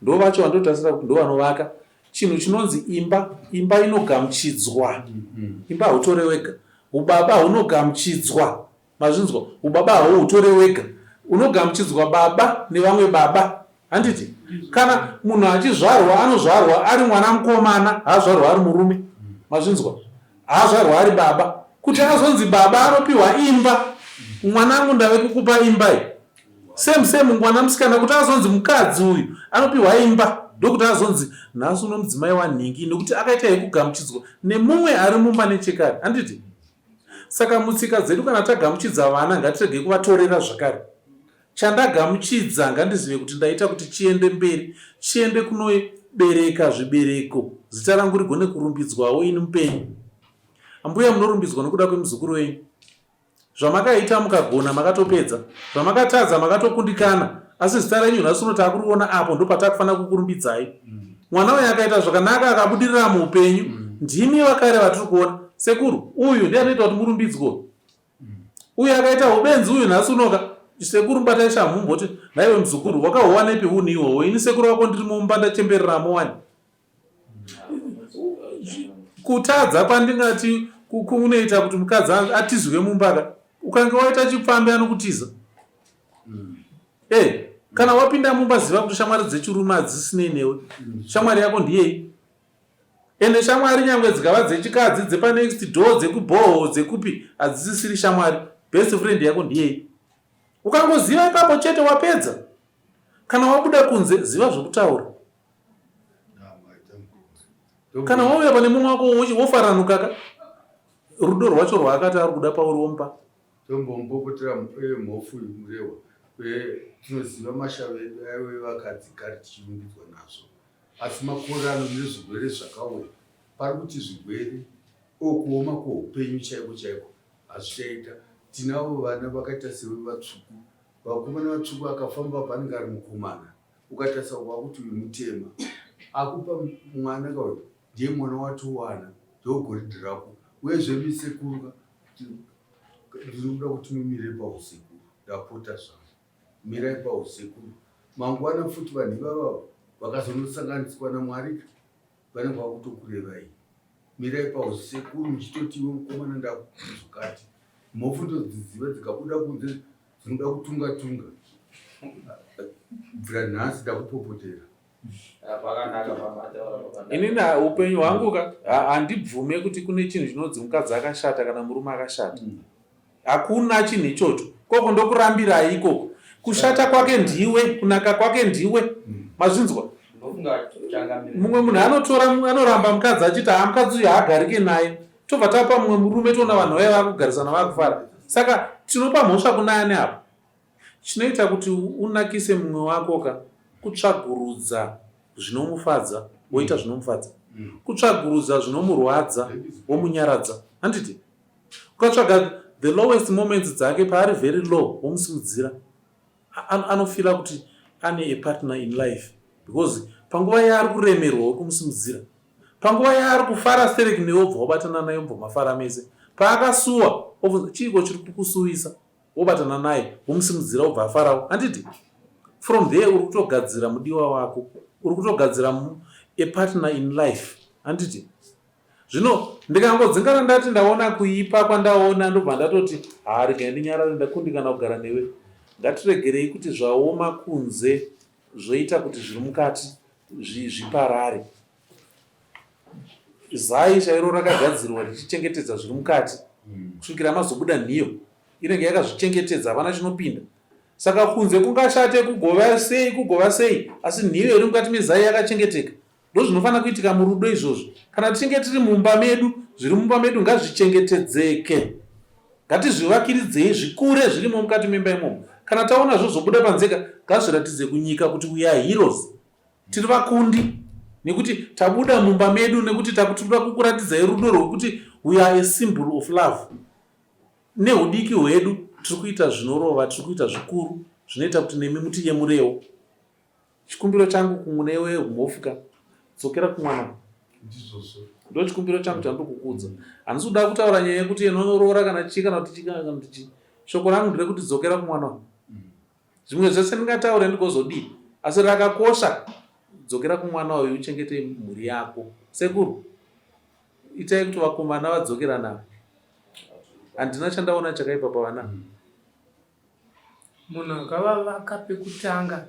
Speaker 2: Ndo vacho vandotarisira kuti ndo vanovaka chinhu chinonzi imba. Imba inogamuchidzwa. Mm -hmm. Imba hautore wega. Ubaba hunogamuchidzwa. Mazvinzwa? Ubaba hauhutore wega. Unogamuchidzwa baba nevamwe baba. Handiti? Kana munhu achizvarwa anozvarwa ari mwana mukomana, haazvarwa ari murume. Mazvinzwa? Haazvarwa ari baba. Kuti azonzi baba anopiwa imba, mwanangu ndave kukupa imba iyi. Same same mwana musikana kuti azonzi mukadzi uyu anopiwa imba ndokuti azonzi nhasi uno mudzimai wanhingi nekuti akaita yekugamuchidzwa nemumwe ari mumba nechekare handiti? Saka mutsika dzedu kana tagamuchidza vana ngatiregei kuvatorera zvakare. Chandagamuchidza ngandizive kuti ndaita kuti chiende mberi, chiende kunobereka zvibereko, zita rangu rigone kurumbidzwawo ini mupenyu. Ambuya munorumbidzwa nokuda kwemuzukuru wenyu. Zvamakaita mukagona makatopedza, zvamakatadza makatokundikana, asi zita renyu nhasi uno takuriona apo ndopatakufanira kukurumbidzai. Mwana uyu akaita zvakanaka akabudirira muupenyu, ndimi vakare vatiri kuona. Sekuru, uyu ndiye anoita kuti murumbidzwe. Uyu akaita ubenzi uyu nhasi unoka sekuru batai shamhu mboti nhaiwe muzukuru wakahuwanepi hunhu ihwohwo ini sekuru wako ndiri mumba ndachembereramo wani kutadza kwandingati kunoita kuti mukadzi atizwe mumba ka ukange waita chipfambi anokutiza mm. Eh, kana wapinda mumba ziva kuti shamwari dzechirume hadzisinei newe shamwari yako ndiyei Ende shamwari nyangwe dzikava dzechikadzi dzepanext door dzekubhoho dzekupi hadzisisiri shamwari. Best friend yako ndiyei. Ukangoziva ipapo chete wapedza. Kana wabuda kunze ziva zvekutaura. Kana wauya pane mumwe wako wofaranukaka rudo rwacho rwaakati ari kuda pauri womupa.
Speaker 6: Tombomupopotera eh, mhofu uyu Murehwa. Eh, tinoziva mashave edu aive vakadzi kare tichirumbidzwa nazvo. Asi makore ano nezvirwere zvakauya pari kuti zvirwere or kuoma kweupenyu chaiko chaiko hazvichaita. Tinavo vana vakaita sewe vatsvuku, vakomana vatsvuku akafamba apa anenge ari mukomana ukatarisa wakuti uyu mutema akupa mwana kauyu ndiye mwana watowana ndogoridhe rako uyezve misekuru ka ndinoda kuti mumire pausekuru ndapota zvangu. Mirai pahusekuru. Mangwana futi vanhu ivava vakazonosanganiswa naMwari vanenge vakutokurevai. Mirai pahusekuru muchitoti iwe mukomana ndakuzokati. Mhofu ndodziziva dzikabuda kunze dzinoda kutunga tunga. Bvira nhasi ndakupopotera.
Speaker 2: Inini upenyu hwangu ka handibvume kuti kune chinhu chinonzi mukadzi akashata kana murume akashata. Mm. Hakuna chinhu ichocho. Koko ndokurambirai ikoko. Kushata kwake ndiwe, kunaka kwake ndiwe. Mm. Mazvinzwa? Mumwe munhu anotora anoramba mukadzi achiti haa mukadzi uyu haagarike naye. Tobva tapa mumwe murume toona vanhu vaya vakugarisana vakufara. Saka tinopa mhosva kuna ani apa? Chinoita kuti unakise mumwe wako ka kutsvagurudza zvinomufadza woita zvinomufadza. Kutsvagurudza zvinomurwadza womunyaradza. Handiti? Ukatsvaga the lowest moments dzake paari very low womusimudzira anofila kuti ane a partner in life because panguva yaari kuremerwa uri kumusimudzira panguva yaari kufara sterek newe wobva wabatana naye wobva mafara mese paakasuwa obvunza chiiko chiri kukusuwisa wobatana naye womusimudzira wobva afarawo handiti from there uri kutogadzira mudiwa wako uri kutogadzira a partner in life handiti Zvino ndikangodzingana ndati ndaona kuipa kwandaona ndobva ndatoti haa regai ndinyarare ndakundikana kugara newe. Ngatiregerei kuti zvaoma kunze zvoita kuti zviri mukati zviparare. Zai chairo rakagadzirwa richichengetedza zviri mukati kusvikira mazobuda nhiyo inenge yakazvichengetedza hapana chinopinda. Saka kunze kungashate kugova sei kugova sei asi nhiyo iri mukati mezai yakachengeteka. Ndozvinofanira kuitika murudo izvozvo. Kana tichinge tiri mumba medu, zviri mumba medu ngazvichengetedzeke. Ngatizvivakiridzei zvikure zvirimo mukati memba imomo. Kana taona zvozobuda panzeka, ngazviratidze kunyika kuti we are heroes. Tiri vakundi nekuti tabuda mumba medu nekuti takutoda kukuratidzai rudo rwekuti we are a symbol of love. Nehudiki hwedu tiri kuita zvinorova, tiri kuita zvikuru zvinoita kuti nemi mutiyemurewo. Chikumbiro changu kunewe mhofu ka dzokera kumwana
Speaker 6: ndizvozvo
Speaker 2: ndo chikumbiro changu chandiri kukuudza handisi kuda kutaura nyaya yekuti inoroora kana chii kana kuti chii kana kuti chii shoko rangu nderekuti dzokera kumwana uyu zvimwe zvese ndingataure ndigozodii asi rakakosha dzokera kumwana uyu uchengete mhuri yako sekuru itai kuti vakomana vadzokera navo handina chandaona chakaipa pavana mm.
Speaker 7: Munhu akavavaka pekutanga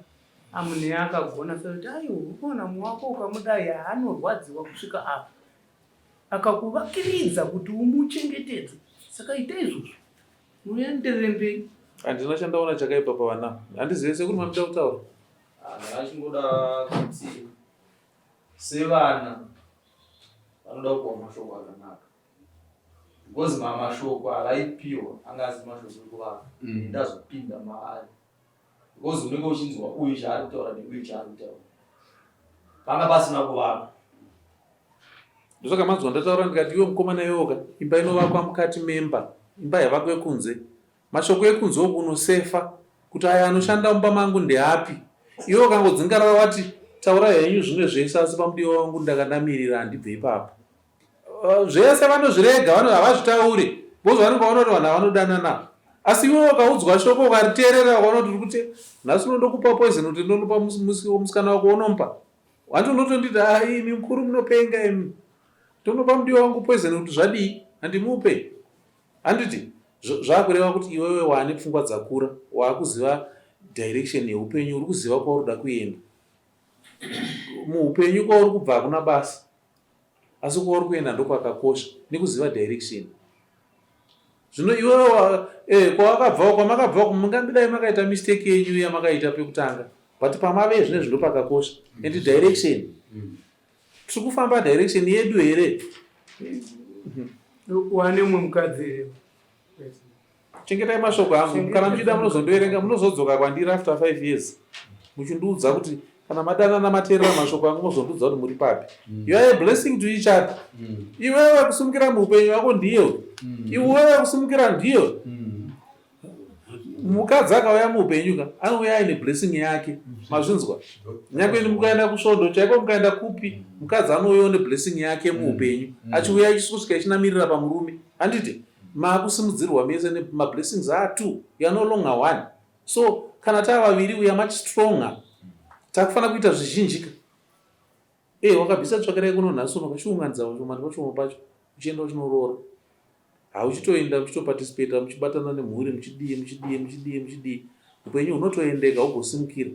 Speaker 7: amune akagona kuti aiwa ukaona mumwe wako ukamudai anorwadziwa kusvika apa akakuvakiridza kuti umuchengetedze. Saka ita izvozvo, muenderere mberi.
Speaker 2: Handina chandaona chakaipa pavana. Handizive sekuru mamida kutaura.
Speaker 5: Ndachingoda kuti sevana vanoda kupiwa mashoko akanaka because mashoko avaipiwa anga asi mashoko ekuvaka mm. ndazopinda maari because unenge uchinzwa uyu chaari kutaura neuyu chaari kutaura panga pasina kuvaka.
Speaker 2: Ndosaka manzwa ndataura ndikati iwe mukomana iwewoka imba inovakwa mukati memba imba haivakwe kunze mashoko ekunze uku unosefa kuti aya anoshanda mumba mangu ndeapi iwe ukangodzingarara wati taura henyu zvimwe zvese asi pamudiwa wangu ndakandamirira handibve ipapo Zvese vanozvirega vano havazvitauri because vanenge vaona kuti vanhu avanodanana asi iwe ukaudzwa shoko ukariteerera ukaona kuti uri kuti nhasi unondokupa poison kuti ndonopa musikana wako unomupa hanti unotonditi ah imi mukuru munopenga imi tonopa mudiwa wangu poison kuti zvadii handimupe handiti zvakureva kuti iwewe waane pfungwa dzakura waakuziva direction yeupenyu uri kuziva kwauri kuda kuenda muupenyu kwauri kubva hakuna basa Asi kwauri kuenda ndokwakakosha nekuziva direction. Zvino iwewe eh, kwawakabvawo kwamakabvawo mungambidai makaita mistake yenyu yamakaita pekutanga but pamave zvinezvi ndopakakosha and direction. Tiri kufamba direction yedu here?
Speaker 7: Wane mumwe mukadzi here?
Speaker 2: Chengetai mashoko angu, kana muchida munozondoerenga, munozodzoka kwandiri after 5 years muchindiudza kuti kana madanana mateerera mashoko angu mozondiudza kuti muri papi. You are a blessing to each other. Iwewe kusumukira muupenyu wako ndiyo, iwewe kusumukira ndiyo. Mukadzi akauya muupenyu ka anouya aine blessing yake, mazvinzwa? Nyangwe mukaenda kusvondo chaiko, mukaenda kupi, mukadzi anouyawo neblessing yake muupenyu, achiuya achisvika achinamirira pamurume, handiti? Maakusimudzirwa mese nemablessings are two, you are no longer one. So kana tava vaviri we are much stronger, takufanira kuita zvizhinji ka. Eh, wakabvisa tsvakirai kuno nhasi uno kachiunganidza vashoma nepashoma pacho uchienda uchinoroora, hauchitoenda muchitoparticipata muchibatana nemhuri muchidii muchidii muchidii muchidii, upenyu hunotoendeka hugosimukira.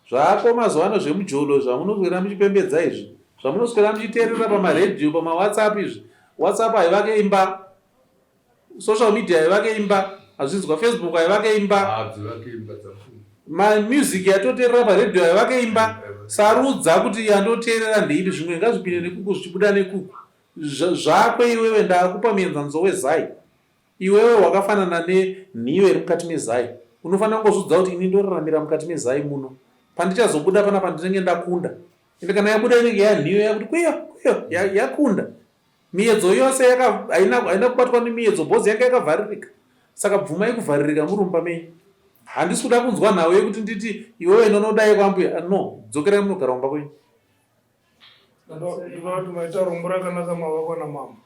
Speaker 2: Zvako mazuva ano zvemujolo zvamunoswera muchipembedza izvi, zvamunoswera muchiteerera pamaredhiyo pamawhatsapp izvi, whatsapp haivake imba, social media haivake imba, hazvinzwa, facebook haivake imba, mamusic yatoteerera paredhiyo haivake imba. Sarudza kuti yandoteerera ndeipi, zvimwe ngazvipinde nekuku zvichibuda nekuku. Zvako iwewe, ndakupa muenzaniso wezai. Iwewe wakafanana nenhiyo iri mukati mezai. Unofanira kungozviudza kuti ini ndoraramira mukati mezai muno. Pandichazobuda panapa ndinenge ndakunda. Ende kana yabuda inenge yanhiyo yakuti kwiyo kwiyo yakunda. Miyedzo yose yaka haina haina kubatwa nemiyedzo bhozi yanga yakavharirika. Saka bvumai kuvharirika muri mumba menyu. Handisi kuda kunzwa nhau yekuti nditi iwewe ndonodai kwambuya. No, dzokerai munogara kumba kwenyu.
Speaker 8: Ndinoda kuti maita rombo rakanaka mavakwa namambo.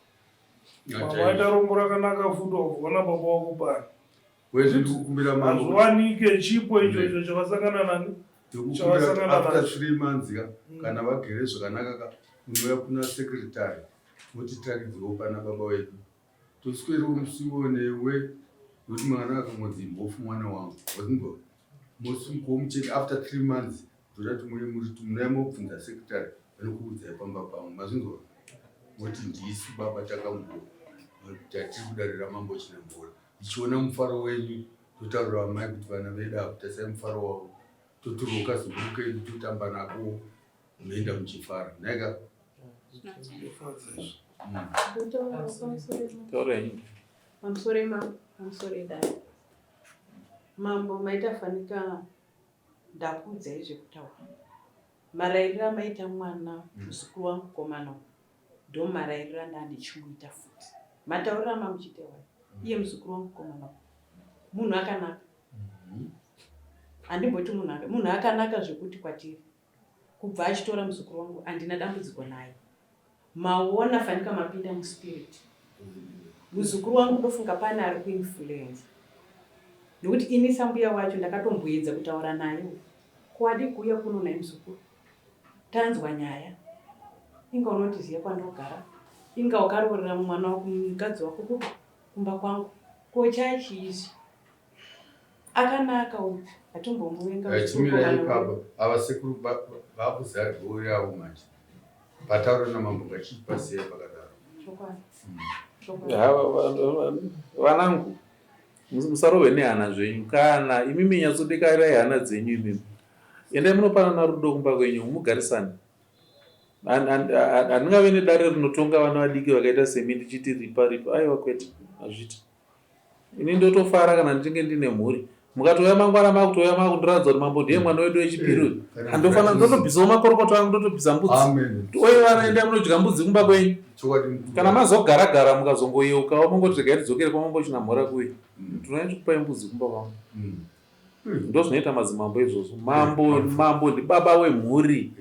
Speaker 8: Maita rombo rakanaka futi wabvwa nababa wako pano.
Speaker 6: Wezve ndikukumbira
Speaker 8: mambo. Hazviwanike chipo icho icho chavasangana nani?
Speaker 6: Ndikukumbira after 3 months ka kana vagere zvakanaka ka unouya kuna secretary motitaridzewo pana baba wedu. Toswerawo musiwo newe nokuti mwana akangonzi imhofu mwana wangu. Wazinzwa? Mosunguwo mucheke after 3 months ndoda kuti muye muri munouya mobvunza secretary vanokuudzai pamba pangu. Mazvinzwa? Moti ndisu baba takambo tatiri kudarira mambo Chinamhora. Ndichiona mufaro wenyu totaurira amai kuti vana vedu ava tarisai mufaro wavo. Totorwa kazukuru kedu totamba nako munoenda muchifara. Nhaika?
Speaker 2: Taura henyu.
Speaker 9: Pamusoro emambo, pamusoro edare. Mambo maita fanika ndakuudzai zvekutaura. Marairiro amaita mwana muzukuru wangu mukomana uyu ndomarairiro andandichimuita futi. Matauriro amamuchiita iwayo iye muzukuru wangu mukomana uyu munhu akanaka. Handimboti munhu munhu akanaka zvekuti kwatiri kubva achitora muzukuru wangu handina dambudziko naye. Maona fanika mapinda muspirit. Muzukuru wangu ndofunga pane ari kuinfluencer nekuti ini sambuya wacho ndakatomboedza kutaura naye ko wadii kuuya kuno nhai muzukuru tanzwa nyaya inga unondiziva kwandogara inga wakaroorera mwana wako mukadzi wako kupi kumba kwangu ko chachiizvi akanaka uyu hatombomuvenga
Speaker 6: Chimira ipapa ava sekuru vakuziva role yavo manje. Pataura namambo ngachipasiya pakadaro.
Speaker 9: Chokwadi.
Speaker 2: Vanangu, musarove nehana zvenyu kana imimi nyatsodekairai hana dzenyu imimi. Endai munopanana rudo kumba kwenyu mugarisane. Handingave nedare rinotonga vana vadiki vakaita semi ndichiti ripa ripa. Aiwa kwete, hazviiti. Ini ndotofara kana ndichinge ndine mhuri. Mukatouya mangwana makutouya makundiratidza kuti mambo ndiye mwana wedu wechipiri uyu. Eh, Handofana ndotobvisawo makorokoto angu ndotobvisa mbudzi. Oye vana endai munodya mbudzi kumba kwenyu. Kana mazogara gara mukazongoyeukawo mongoti regai tidzokere kwamambo Chinamhora kuye. Mm. Tinonyatso kupai mbudzi kumba kwangu. Mm. Ndozvinoita madzimambo izvozvo. Mambo mambo ndibaba wemhuri.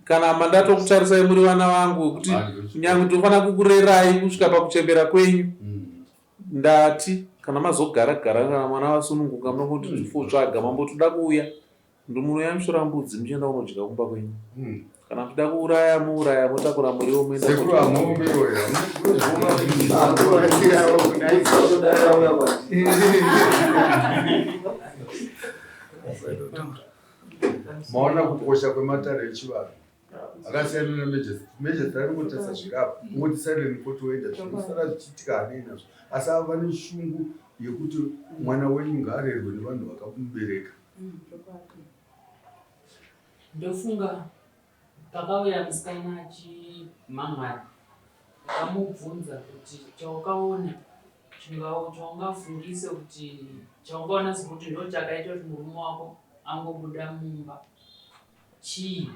Speaker 2: Kana mandatokutarisai muri vana vangu kuti nyange ndinofanira kukurerai kusvika pakuchembera kwenyu. Mm. Ndati kana mazogara gara kana mwana vasununguka munongoti mm. tsvaga mambo toda kuuya ndomunouya muchitora mbudzi muchienda kunodya kumba kwenyu mm. kana muchida kuuraya muuraya motakura muriwo moenda
Speaker 6: Sekuru hamuombewo here? Maona kukosha kwematare echivanhu akasiyana namajester. Majester anongotarisa zviri apa, kungoti silent court woenda zvinosara zvichiitika hanei nazvo. Asi ava vane shungu yekuti mwana wenyu ngaarerwe nevanhu vakamubereka.
Speaker 1: Ndofunga pakauya musikana achimhan'ara ndakamubvunza kuti chaukaona chaungafungise kuti chaungaona sekuti ndo chakaita kuti murume wako angobuda mumba chii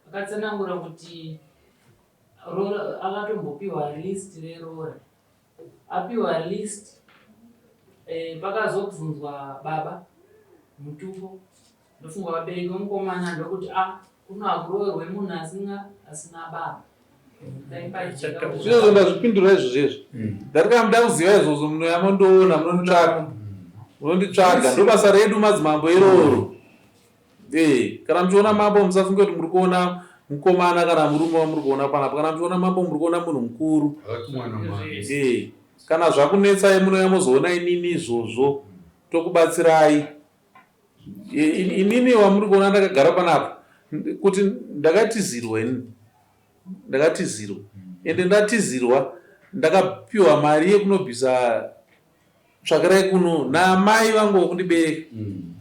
Speaker 1: akatsanangura kuti akatombopiwa list reroora Apiwa list eh, pakazobvunzwa baba mutupo ndofunga vabereki vemukomana ndokuti a ah, kuno hakuroorwe munhu asina asina baba.
Speaker 2: Izvozvo ndazvipindura izvozvo izvo hmm. ndati kana muda kuziva izvozvo munouya mondoona munonditsvaga munonditsvaga ndobasa redu madzimambo iroro Eh, kana muchiona mambo musafunge kuti muri kuona mukomana kana murume wamuri kuona panapa. Kana muchiona mambo muri kuona munhu mukuru. Eh, kana zvakunetsai munouya mozoona inini izvozvo tokubatsirai. Eh, inini wamuri kuona ndakagara panapa kuti ndakatizirwa inini. Ndakatizirwa. Ende ndatizirwa ndakapiwa mari yekunobvisa tsvakirai kuno naamai vangu vokundibereka. Mm.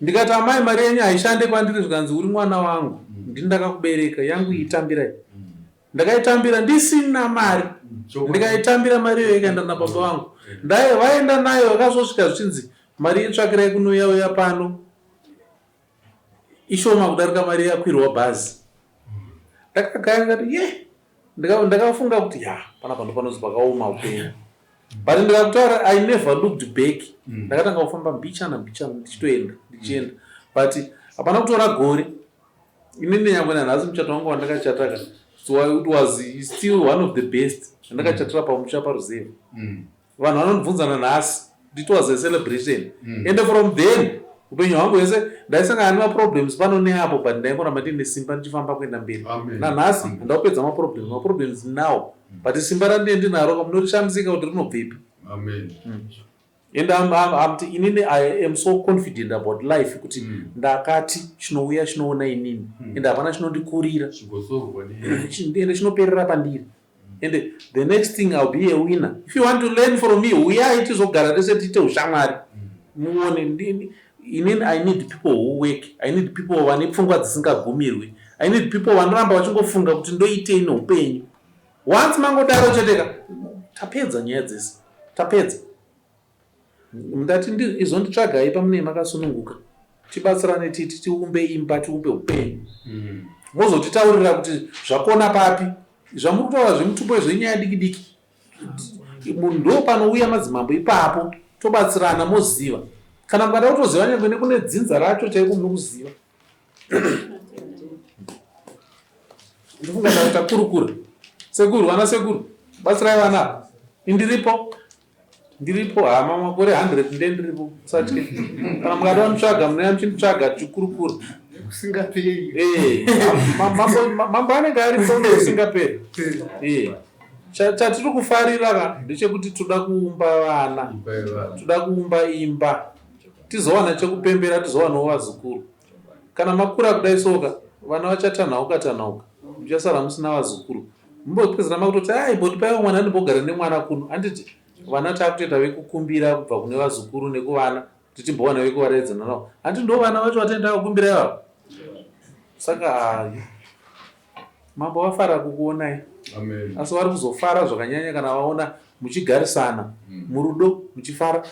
Speaker 2: Ndikati amai mari yenyu haishande kwandiri zvikanzi uri mwana wangu mm. ndini ndakakubereka yangu iyi tambirai mm. ndakaitambira ndisina mari mm. ndikaitambira mari iyoyo ikaenda nababa vangu ndaye vaenda nayo vakazosvika zvichinzi mari yetsvakirai kunouya uya pano ishoma kudarika mari yakwirwa bhazi ndakagaya ndikati ye ndakafunga kuti ya panapa ndopanozi pakaoma upenyu but ndikakutaura i never looked back mm. ndakatanga kufamba mbichana mbichana ndichitoenda ndichienda but hapana kutora gore inini nyangwe nanhasi muchato wangu wandakachataka so it was still one of the best andakachatira pamusha paruzevha mm. Vanhu vanondibvunza nanhasi it was a celebration mm. and from then upenyu hwangu hwese ndaisangana nemaproblems pano neapo but ndaingoramba ndiine simba ndichifamba kuenda mberi nanhasi handakupedza maproblems maproblems now mm. but simba randine ndinaro munorishamisika kuti rinobvepi mm. and I'm, I'm, I'm, inini i am so confident about life kuti mm. ndakati chinouya chinoona inini mm. and hapana chinondikurira ende chinoperera pandiri and the next thing I'll be a winner if you want to learn from me huyai tizogara tese tiite ushamwari muone ndini inini i need people who work i need people vane pfungwa dzisingagumirwi i need people vanoramba vachingofunga kuti ndoitei neupenyu once mangodaro cheteka tapedza nyaya dzese tapedza Ndati izonditsvagai pamunenge makasununguka tibatsirane titi tiumbe imba tiumbe upenyu mm. mozotitaurira kuti zvakona papi zvamuri kutaura zvemutupo izvo inyaya diki diki ndo panouya madzimambo ipapo tobatsirana moziva kana mukada kutoziva nyangwe nekune dzinza racho chaiko munokuziva ndofunga takurukura sekuru vana sekuru batsirai vana indiripo Ndiripo hama makore 100 nde ndiripo usatye. Kana mukada kunditsvaga munouya muchinditsvaga tichikurukura.
Speaker 7: Kusingaperi.
Speaker 2: Eh, mambo mambo anenge aripo nekusingaperi. Eh. Chatiri kufarira ka ndechekuti toda kuumba vana. Toda kuumba imba. Tizowana chekupembera tizowanawo vazukuru. Kana makura kudai soka vana vachatanhauka tanhauka. Muchasara musina vazukuru. Mumbopedzera makutoti ai mbondipaiwo mwana ndimbogara nemwana kuno. Handiti vana takutoita vekukumbira kubva kune vazukuru nekuvana kuti timbowana vekuvaraidzana navo. Handiti ndo vana vacho vatenda kukumbira ivavo. Saka hayi. Mambo vafara kukuonai.
Speaker 6: Amen.
Speaker 2: Asi vari kuzofara zvakanyanya kana vaona muchigarisana murudo muchifara.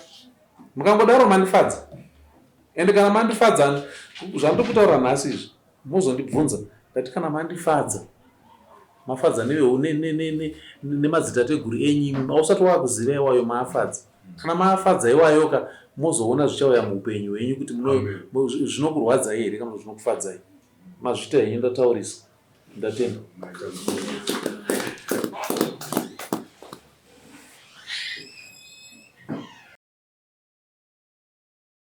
Speaker 2: Mukangodaro mandifadza. Ende kana mandifadza zvandiri kutaura nhasi izvi mozondibvunza ndati kana mandifadza mafadza nemadzitateguru enyu imi ausati wakuziva iwayo maafadza kana maafadza iwayoka mozoona zvichauya muupenyu hwenyu kuti zvinokurwadzai here kana zvinokufadzai mazvita henyu ndataurisa ndatenda.